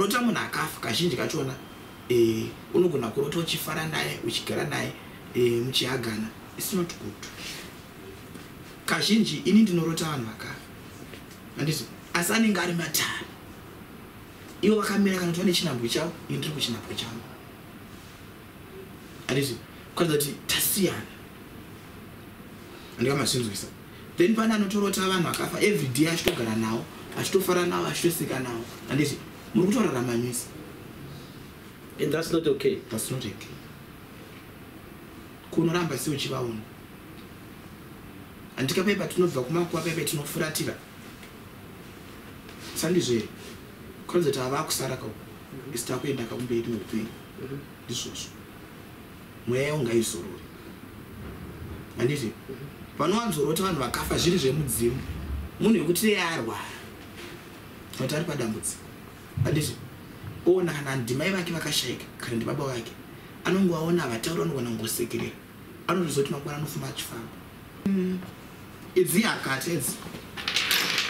Ukarota munhu akafa, kazhinji kachona unogona kurota uchifara naye, uchigara naye, muchihagana. It's not good. Kazhinji ini ndinorota vanhu vakafa, handiti? Asi anenge ari matare, ivo vakamira, kana kuti vane chinhambwe chavo, ini ndiri kuchinhambwe changu, handiti? Kuratidza kuti tasiyana, handikamazinzwisa. Then pane anotorota vanhu vakafa everyday, achitogara navo, achitofara navo, achitoseka navo, handiti? Muri kutorarama misi. And that's not okay. That's not okay. Kunoramba sei uchivaona? Handika paipa tinobva kumakuva, paipa tinofuratira, sandizvo here? Kuratidza kuti hava kusara kauko, isi takuenda kakumberi neupenyu. Ndizvozvo, mweya yavo ngaizorore, handiti? Vanowanzorota vanhu vakafa zviri zvemudzimu, munhu wekuti iye arwara kuti ari padambudziko, handiti? Oona kana ndimai vake vakashayika, kana ndibaba vake, anongovaona, havatauri, anogona kungosekerera, anotozoti mangwana anofuma achifamba. Idzi hakata idzi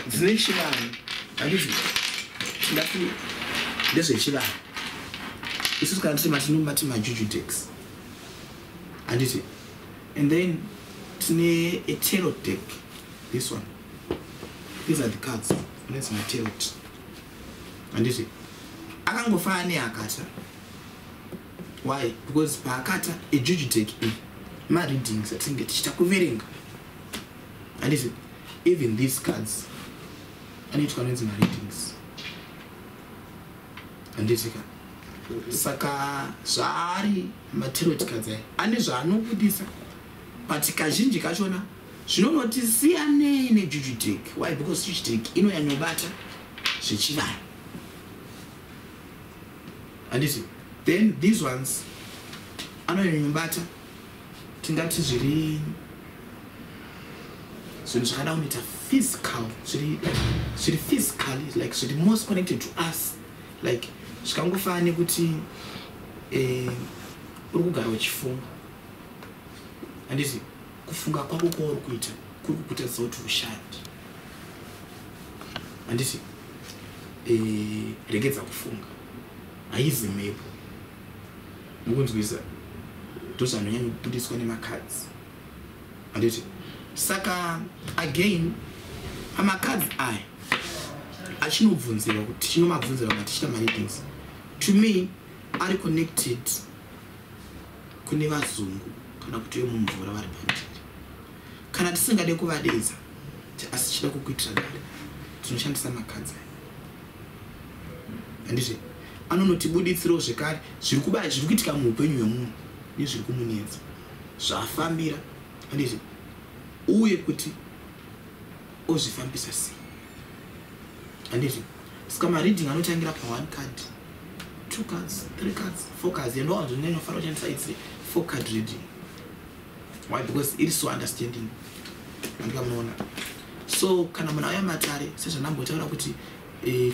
dzine chivanhu, handiti? Tingati ndezvechivanhu. Isusu kana tiri matinomati majuju decks, handiti? And then tine a tarot deck. This one, these are the cards anonzi matarot, handiti? Akangofanana nehakata. Why? Because paakata ejuju deck iyi, mareadings atinenge tichiita, kuverenga, handiti? Even these cards anoitwa anonzi mareadings, handiti ka? Saka zvaari matarot cards aya ane zvaanobudisa, but kazhinji kachona zvinonoti siyanei nejuju deck. Why? Because juju deck inonyanyobata zvechivanhu, handiti? Then these ones anonyanyobata, tingati zviri zvinhu zvakada kunoita physical, zviri like zviri physically, like zviri most connected to us, like zvikangofanana nekuti uri kugara uchifunga, handiti? Kufunga kwako kwauri kuita kuri kukutadzisa kuti ushande, handiti? Regedza kufunga, haizi mhepo mukunzwisa. Ndozvanonyanya kubudiswa nemacards, handiti? Saka again, pamacards aya achinobvunzirwa kuti tichinomabvunzira kana tichiita mareadings, to me ari connected kune vazungu kana kuti vemumvura vari pandiri. Kana tisingade kuvadedza asi tichida kukuitira dare, tinoshandisa macards aya, handiti? Anonotibuditsirawo zvekare zviri kuba, zviri kuitika muupenyu hwemunhu nezviri kumunetsa, zvafambira, handiti? Uye kuti ozvifambisa sei, handiti? Saka mareading anotangira pa1 card, two cards, three cards, four cards. And wanzonyanya kufanira kushandisa its four card reading. Why? Because it is so understanding, andika munoona. So kana munhu auya matare, sezvandambotaura kuti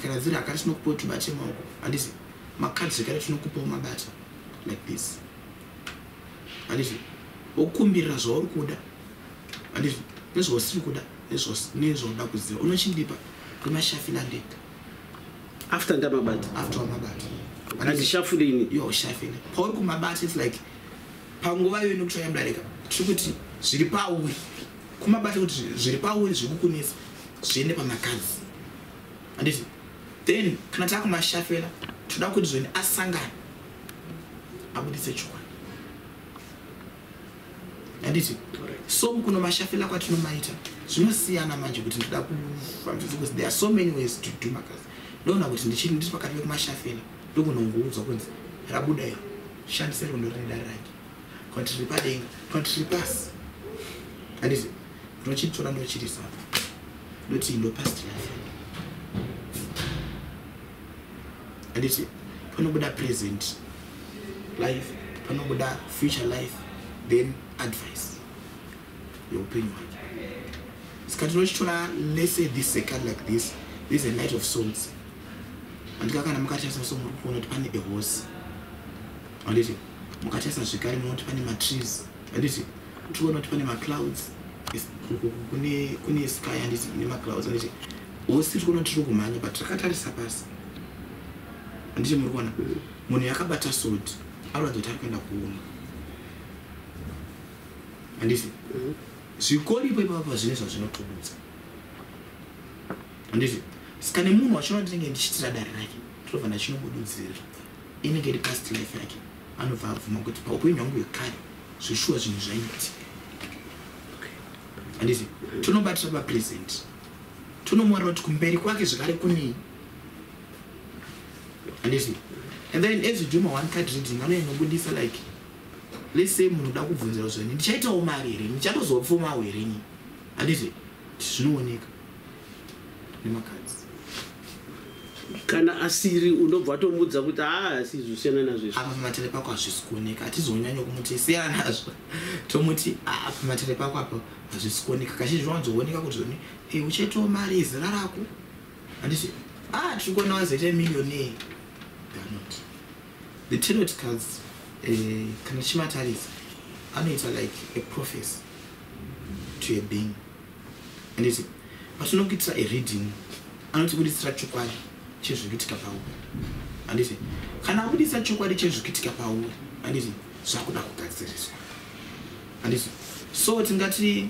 kana dziri hakati tinokupa kuti ubate maoko, handiti? Makadhi zvekare tinokupawo mabata like this, handiti? Wokumbirira zvauri kuda, handiti? Nezvausiri kuda, nezvaunoda kuziva, unochindipa ndomashafila ndega. After ndamabata? After wamabata. Handishafule ini? Iwo ushafile pauri kumabata. It's like panguva iyoyo nekuti wayamudarika, tiri kuti zviri pauri kumabata, kuti zviri pauri zviri kukunetsa zviende pamakadzi, handiti? Then kana taakumashafela, toda kuti zvoni asangane abudise chokwadi, handiti? So mukunomashafela kwatinomaita zvinosiyana manje, kuti ndoda kufambisa, because there are so many ways to do makadzi. Ndoona kuti ndichiri ndiri pakati pekumashafela, ndokunongoudzwa kunzi rabuda iro, shandise rondo rine dare rake, kana kuti riri padenga, kana kuti riri pasi, handiti? Ndochitora, ndochirisa, ndoti ndo past life, handiti? Panobuda present life, panobuda future life, then advice yeupenyu hwake. Saka tinochitora, let's say this second like this, this is a Knight of Swords, handika? Kana mukatarisa so, muri kuona kuti pane a horse, handiti? Mukatarisa zvekare, munoona kuti pane matrees, handiti? Tikuona kuti pane maclouds, kune sky, handiti? Ine maclouds, handiti? Horse tiri kuona kuti tiri kumhanya, but takatarisa pasi. Handiti muri kuona munhu yakabata sword, aroratidza kuti ari kuenda kuhondo, handiti? Zvikoripo ipapa zvine zvazvinotobudza, handiti? Saka nemunhu wachona ndinenge ndichiitira dare rake, tinobva ndachinobududzira inenge iri past life yake. Anobva abvuma kuti paupenyu hwangu hwekare zvishuwa zvinhu zvaiitika, handiti? Tonobatira papresent, tonomuwarira kuti kumberi kwake zvekare kunei, handiti? And then as you do ma one card reading, anoinobudisa, like let's say munhu uda kubvunzira zvoni, ndichaitawo mari here, ndichatozopfumawo here ni, handiti? Zvinooneka nemakadzi. Kana asiri, unobva watomudza kuti haa, asi zvosiyana nazvo izvi. Apa pamatare pako hazvisi kuoneka. Hatizonyanya kumuti siyana nazvo, tomuti, "Ah, pamatare pako apa hazvisi kuoneka." Kazhinji zvinowanzooneka kuti zvoni uchaitawo mari zera rako, handiti? Ah, tiri kuona wazoita millionaire. They are not the tarot cards. Kana tichimatarisa, anoita like a prophecy to a being, handiti? Patinokuitira a reading, anotibudisira chokwadi chezviri kuitika pauri, handiti? Kana abudisa chokwadi chezviri kuitika pauri, handiti, zvakuda kugadziriswa, handiti? So tingati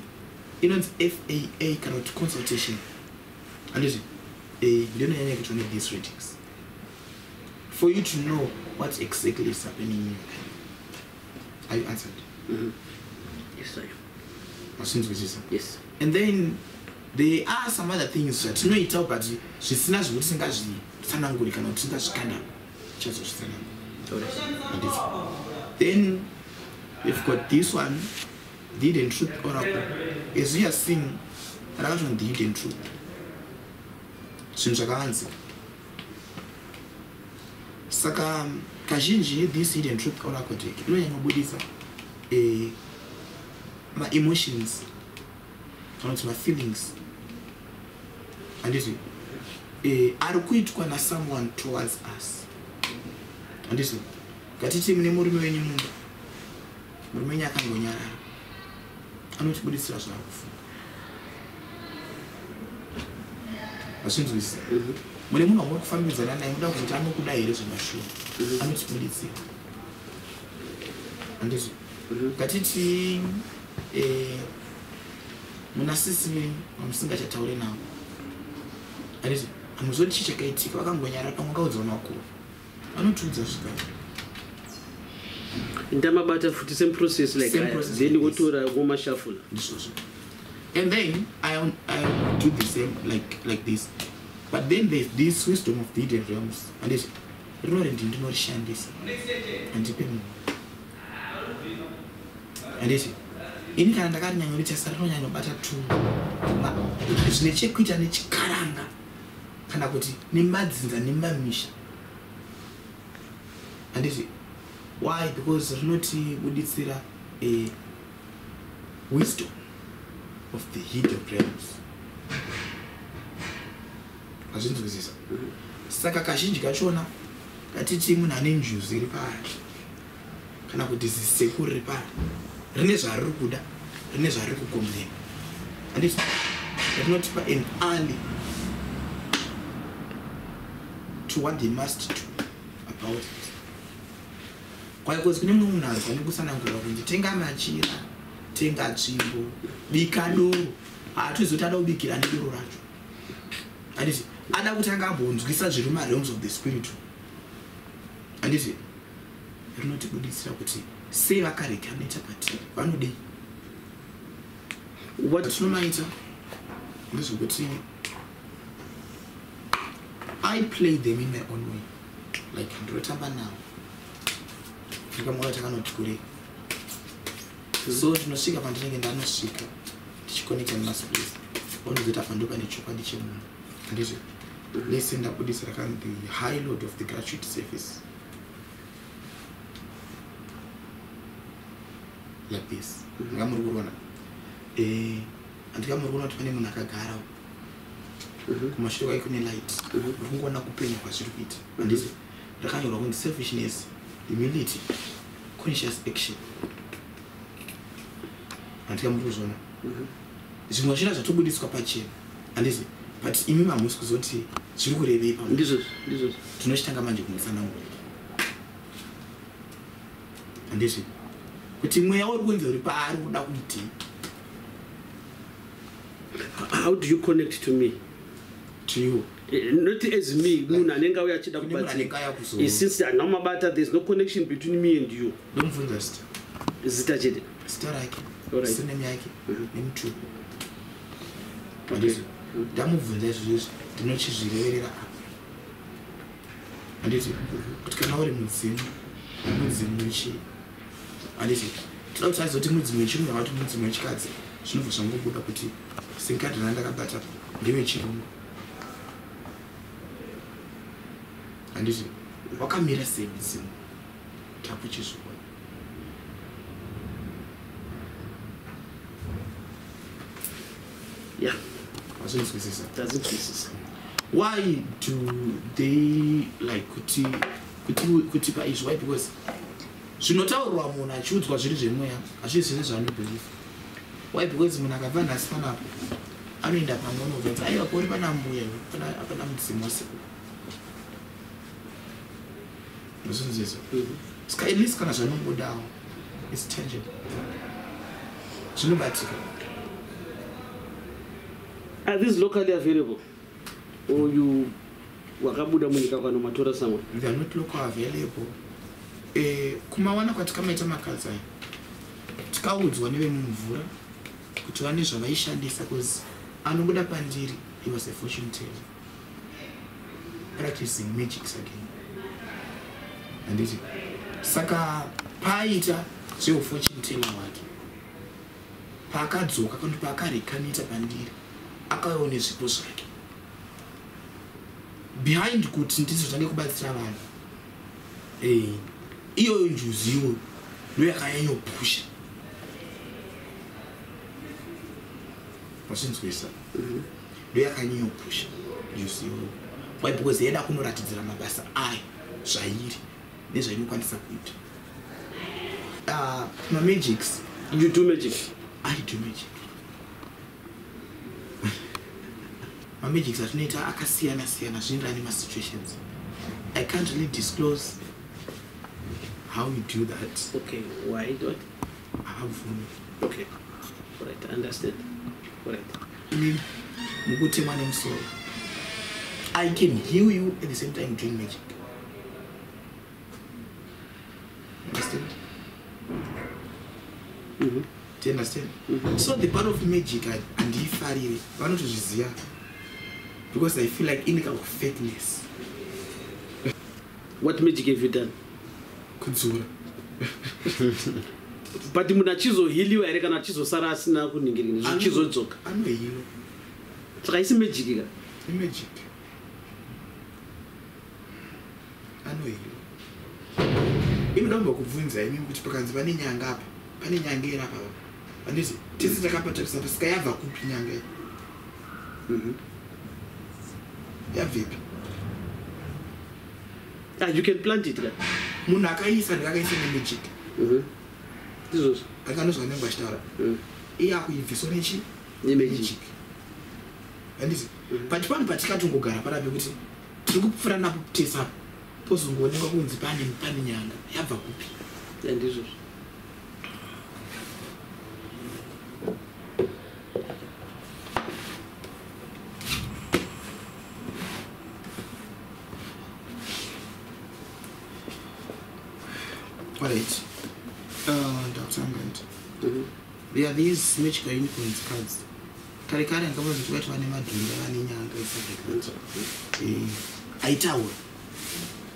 inonzi faa kana kuti consultation, handiti? Ndinonyanya kuitwa nethese readings for you to know what exactly is happening in your life. Are you answered? Yes, I am. Masinzwisisa? Yes. And then there are some other things zvatinoitawo, but zvisina zvekuti tingazvitsananguri kana kuti tingazvikanda chazozvitsanangura. Handiti? Then we've got this one, the Hidden Truth Oracle. As you are seeing, rakatonzi the Hidden Truth, zvinhu zvakavanzika. Saka kazhinji this Hidden Truth Oracle deck inonyanyobudisa maemotions kana kuti mafeelings, handiti, ari kuitwa nasomeone towards us, handiti? Ngatiti mune murume wenyu mumba, murume wenyu akangonyarara, anotibudisira zvaari kufunga. Hazvinzwisisa? Mune munhu wamuri kufambidzana naye, muda kuzoti anokuda here zvemashuwa, anotibuditsira, handiti? Ngatiti muna sisi venyu vamusingachataure navo, handiti? Hamuzoti chii chakaitika, vakangonyarara, pamwe kaudzwa makuru, vanotiudza zvikare. Ndamabata futi, same process like Same aya. process Then like this. wotora womashafula. Ndizvozvo. And then I do the same like this, but then there's this Wisdom of the Hidden Realms, handiti? Rinori ndi ndinorishandisa, handipe munhu, handiti? Ini kana ndakarinyanyoritarisa, rinonyanyobata tu zvine chekuita nechikaranga kana kuti nemadzinza nemamisha, handiti? Why? Because rinotibuditsira a wisdom of the hidden realms. Hazvinzwisisa? Saka kazhinji kachona, ngatiti munhu ane njuzu iri paari kana kuti zisekuru riri paari, rine zvariri kuda, rine zvariri kukomblena, handiti? Rinotipa an alley to what they must do about it. Kwaikozi kune mumwe munhu arwa nekutsanangurira kunzi tenga machira, tenga tsvimbo, bika doro, haatizoti ada kubikira nedoro racho, handiti? Ada kuti anga ambonzwisa zviri mumarealms of the spirit, handiti? Rinotibuditsira kuti sei vakareka noita patiri, vanodei. What Tinomaita ndezvekuti I play them in my own way, like ndinotamba navo, ndikamuona takanoti kurei, so ndinosvika pandinenge ndanosvika ndichikonekta nemaspace, onozoti apa ndo pane chokwadi chemunhu, handiti? Lese ndabudisa rakanzi the High Lord of the Gratuity Service, like this. Ndinga muri kuona, handika muri kuona kuti pane munhu akagara kumashure kwake kune light? Uri kungoona kupenya kwazviri kuita, handiti? Rakanyorwa kunzi selfishness, humility, conscious action. Handika muri kuzviona? Zvimwe zvina zvatobudiswa pachena, handiti? But imi mamusi kuzoti Zviri kurevei pamunhu? Ndizvozvo, ndizvozvo. Tinochitanga manje kumutsanangurira, handizvi, kuti mweya uri kunzi uri paari kuda kuitei. How do you connect to me? To you? Not as me, munhu anenge auya achida Kune munhu kubatsira. anenge auya kuzo- Since handina mabata, there's no connection between me and you. Ndomubvunza zita. Zita chete? Zita rake, surname yake nemutupo. Handizvo? Ndamubvunza izvozvo, ndinochizvireverera apa, handiti, kuti kana uri mudzimu, mudzimu chii, handiti? Toda kuti azoti mudzimu wechirungu kana kuti mudzimu wechikadzi, zvinobva zvangobuda kuti senkadhi randakabata ndewechirungu, handiti? Wakamira sei mudzimu, takuchizviona. Yeah. Azvinzwisisa? Tazvinzwisisa. Why do they like kutipa izvi? Why? Because zvinotaurwa munhu achiudzwa zviri zvemweya hazvisi zvese zvaanobelieve. Why? Because munhu akabva nhasi panapo anoenda pamwe unobvunza, aiwa, kuri pana mbuya, hapana mudzimu wasekuru. Zvinzwisisa? Saka at least kana zvanongodawo is tangible, zvinobatika. Are these locally available or you wakabuda munyika kana matora somewhere? They are not local available. Kumawana kwatikamaita makadzi aya, tikaudzwa nevemumvura kuti vane zvavaishandisa, because anobuda pandiri, he was a fortune teller practicing magics again, handiti? Saka paaita zveufortune teller wake, paakadzoka kana paakarekanita pandiri, akauyawo nezvipo zvake behind kuti ndizotange kubatsira vanhu. Iyoyo njuzu iyoyo ndo yakanyanyopusha, wachinzwisa? Ndo yakanyanyopusha njuzu iyoyo. Why? Because yaida kunoratidzira mabasa ayo zvairi nezvainokwanisa kuita. Mamagics. You do magic? I do magic. Mamagics atinoita akasiyana siyana, zvinoenderana nemasituations. I can't really disclose how we do that. Okay, why not? Havabvumi. Okay, alright, I understand. Alright. Inini mukutemwa nemusoro, I can heal you at the same time doing magic, understand? Mhm. Do you understand? So the part of magic handiifariri, vanotozviziva, because I feel like ine kakufakeness. What magic have you done? Kudzura. But munhu achizohiliwa here kana achizosara asina kuningirina, zvichizodzoka? Anohealwa. Saka isi magic ka? Imagic. Anohealwa. Inoda kubvunza imi kuti pakanzi pane nyanga apa, pane nyanga iri apa, handiti tese takapatarisa pa, saka yabva kupi nyanga iyi? Yabvepi? Ah, you can plant it ka? Munhu akaisa, ndikakaisa nemagic. Ndizvozvo. Akanozwa nenge achitaura, iye akuibviswa nechi? Nemagic. Magic, handiti? But pano patikatongogara pana pekuti tiri kupfuura napo tese apa, pozongoonekwa kunzi pane nyanga, yabva kupi? Yeah, ndizvozvo. Alright, ndakutanga nti there are these magical unicorns cards. Kare kare ndakambozoti vati vane madhunda, vane nyanga and stuff like that. Aitaura,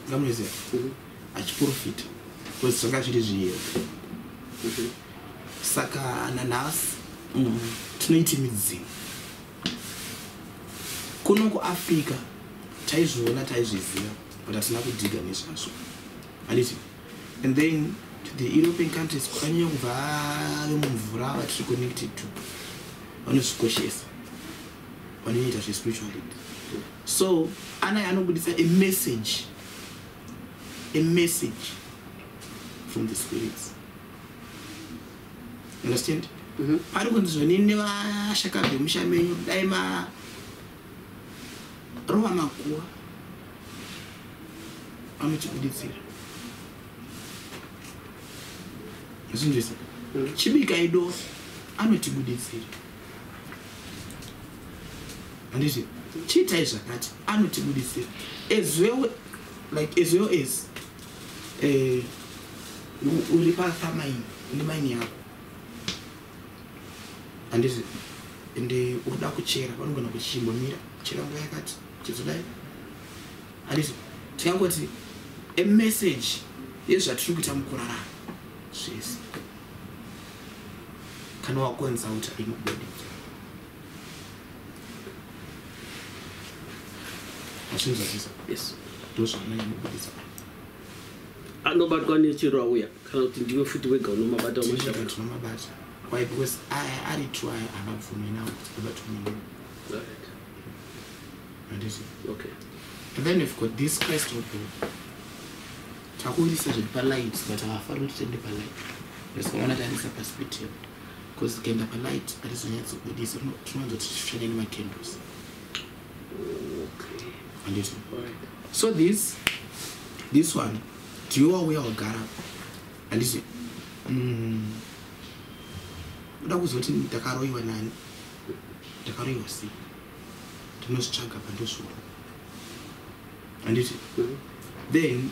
ngamunoziva, achiprofita, because zvanga zviri zviyero. Saka nanhasi tinoiti midzimu. Kuno kuAfrica taizviona, taizviziva, but hatina kudhiga nezvazvo, handiti? And then to the European countries, kwakanyanya kubva vemumvura vatiri connected to, vanozvikoshesa, vanoita zvespirituality. So anaya anobudisa a message from the spirits, understand? Pari kunzi zvonini nevashakabve musha menyu, dai ma Rova makuva anotibuditsira. Zvinzvisa. Chibika idoro anotibuditsira. Handiti chiitai zvakati anotibuditsira as well, like as well as uri pamaini, une maini yako, handiti? Ende urikuda kuchera, vanogona kuchimbomira chera nguva yakati chizodai, handiti? Tingangoti emessage yezvatiri kuita mukurarama zvese, kana wakonzauta inobuditsa. Azvinzwazvisa? Yes. Ndozvaanonyanyobuditsa. Anobatwa nechero auya, kana kuti ndiwe futi wega unomabata mashaka? Tinomabata. Why? Because aya ari two aya havabvumi nawo kuti abatwe nemunhu. Handiti? Okay. And then we've got this crystal ball. Takuisa zviri palight, but havafaniri kuti tiende palight. Ndosikaona taendesa pasi petable, because tikaenda palight hatizonyatsokubudisa. Tinowanzoti tichishanda nemacandles. Handiti? Alright. So this one, ndiwe wauya wagara, handiti? Uda kuzoti ndakaroyiwa nani, ndakaroyiwa sei, ndinozvitsvaga pandozviona, handiti? Then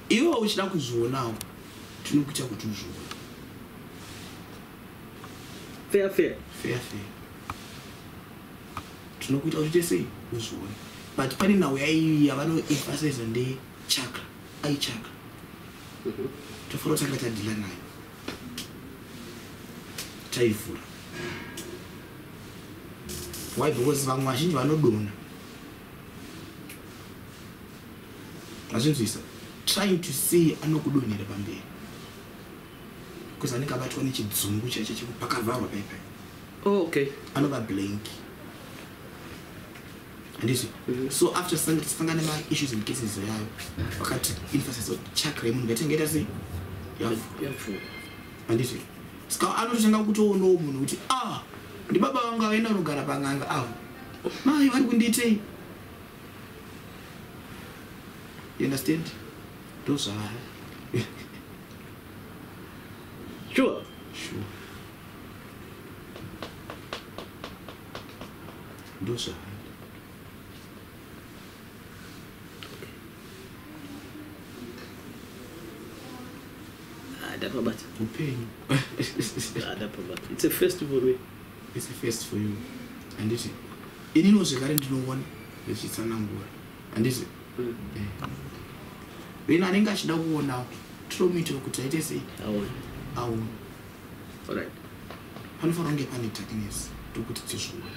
iwe uchida kuzvionawo, tinokuita kuti uzvione. Fair, fair. Fair, fair. Tinokuita kuti uite sei? Uzvione. But pane nhau yaiyi yavanoemphasiza, ndechakra, aichakra. Tofanira kutanga tadeala nayo, taivhura. Why? Because vamwe vazhinji vanodonha, azvinzwisa, trying to see anokudonhera pamberi, because anenge abatwa nechidzungu chaicho chekupakavharwa paipai. Oh, okay. Anova blank, handiti? So after sangana nema-issues and cases yayo, vakati emphasize kuti chakra yemunhu ngaitenge sei? Yavhura. Yavhura. Handiti? Saka anototanga kutoonawo munhu kuti, ah, ndibaba vangu avaenda kunogara pang'anga avo, mai vari kundiitei? You understand? Ndozvavari. Sure. Sure, ndozvavari. Ah, ndapabata. Upenyu. Ah, ndapabata. It's a first for me. It's a first for you, handiti? Ininiwo zvekare ndinoona zvichitsanangura, handiti? Then anenge achida kuonawo, tinomuitira kuti aite sei? Aona. Aone. Alright. Panofanira kunge pane darkness tokuti tizvione.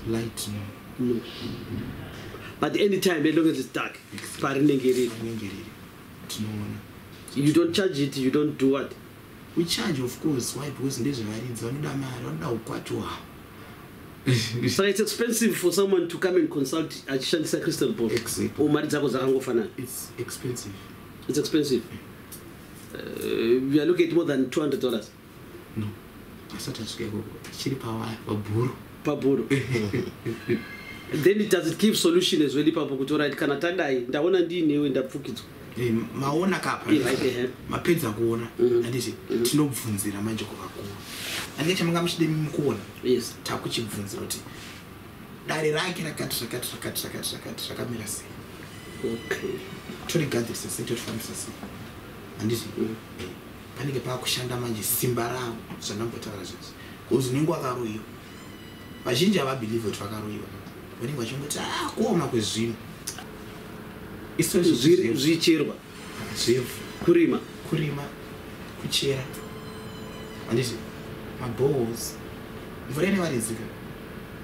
Light, no. No, but anytime, as long as it's dark, parinenge riri. Rinenge riri, tinoona. You don't charge it, you don't do what? We charge, of course. Why? Because ndezvevaridzi, vanoda mari, vanoda ukwati hwavo. Saka it's expensive for someone to come and consult achishandisa crystal ball? Exactly. Or mari dzako dzakangofanana? It's expensive. It's expensive. We are looking at more than $200? No, asati asvika ikoko, tichiri pabhuru. Pabhuru. Then it does it give solution as well ipapo, kuti alright, kana tadai, ndaona ndiinewe ndapfukidzwa? Eh, maona kapa? Right, ehe. Mapedza kuona, handiti? Tinobvunzira manje kuvakuru, handike? Chamanga muchide mukuona, takuchibvunzira kuti dare rake rakati zvakati zvakati zvakati zvakati zvakamira sei. Torigadzirisa sei, torifambisa sei, handiti? Eh, panenge paakushanda manje simba ravo, zvandambotaura zvezvi, because unenge wakaroyiwa. Vazhinji havabelieve kuti vakaroyiwa, vanenge vachingoti, ah, kuoma kwezvinhu. Zvicherwa. Zvevhu. Kurima. Kurima, kuchera, handiti? Maboreholes, mvura ine varidzi ka,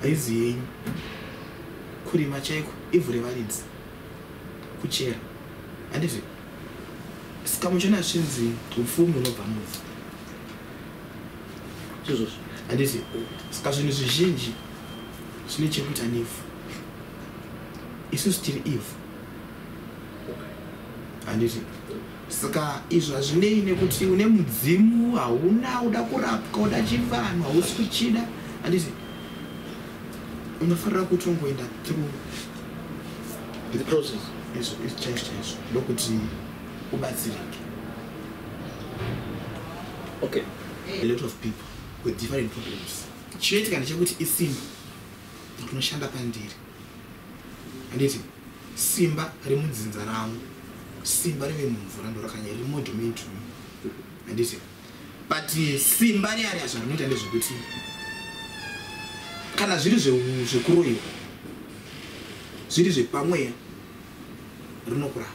haizi yenyu. Kurima chaiko, ivhu revaridzi. Kuchera, handiti? Saka muchiona zvinzi upfumi unobva muvhu. Izvozvo. Handiti? Saka zvinhu zvizhinji zvine chekuita nevhu. Isusu tiri ivhu, handiti? Saka izvo hazvinei nekuti une mudzimu, hauna, uda kurapwa, uda chivanhu, hausi kuchida, handiti? Unofanira kutongoenda through the process. Izvo chaizvo chaizvo, ndokuti ubatsirike. A lot of people with different problems. Chinoitika ndechekuti isimba rinoshanda pandiri, handiti? Simba remudzinza rangu, simba revemumvura ndo rakanyanya, riri more domain to me, handiti? But simba riya zvarinoita ndezvekuti kana zviri zvekuroyiwa, zviri zvepamweya, rinokurapa,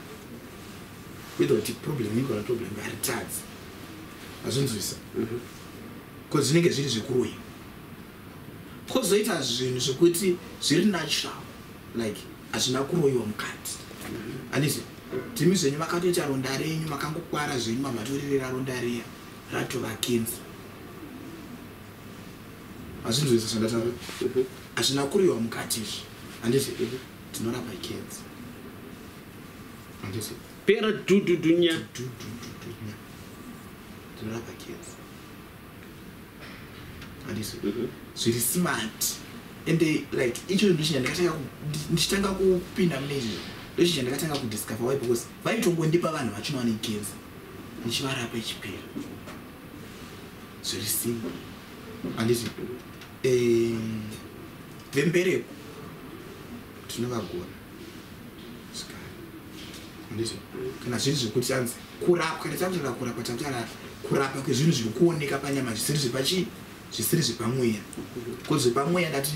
whether kuti problem iko kana problem haritadzi. Hazvinzwisa, because zvinenge zviri zvekuroyiwa. Kwozoita zvinhu zvekuti zviri natural, like hazvina kuroyiwa mukati, handiti? Timi zvenyu makatoita ronda renyu, makangokwara zvenyu, mamatorerera ronda riya, ratova kenza. Hazvinzwisa zvandataura? Hazvina kuroyiwa mukati izvi, handiti? Tinorapa kenza, handiti? Pera dududunya. Dudududunya, tinorapa kenza, handiti? Zviri smart. Ende like icho ndochinja ndakatanga ndichitanga kupinda mune izvi, ndochinja ndakatanga kudiscover why, because vaitongondipa vanhu vachinowa nekenza, ndichivarapa, ichipera, zviri simple, handiti? Vembereko tinovagona zvikare, handiti? Kana zviri zvekuti anzi kurapwa, takutaura kurapwa, takutaura kurapa kwezvinhu zviri kuoneka panyama, zvisiri zvepachi, zvisiri zvepamweya, ko zvepamweya ndati.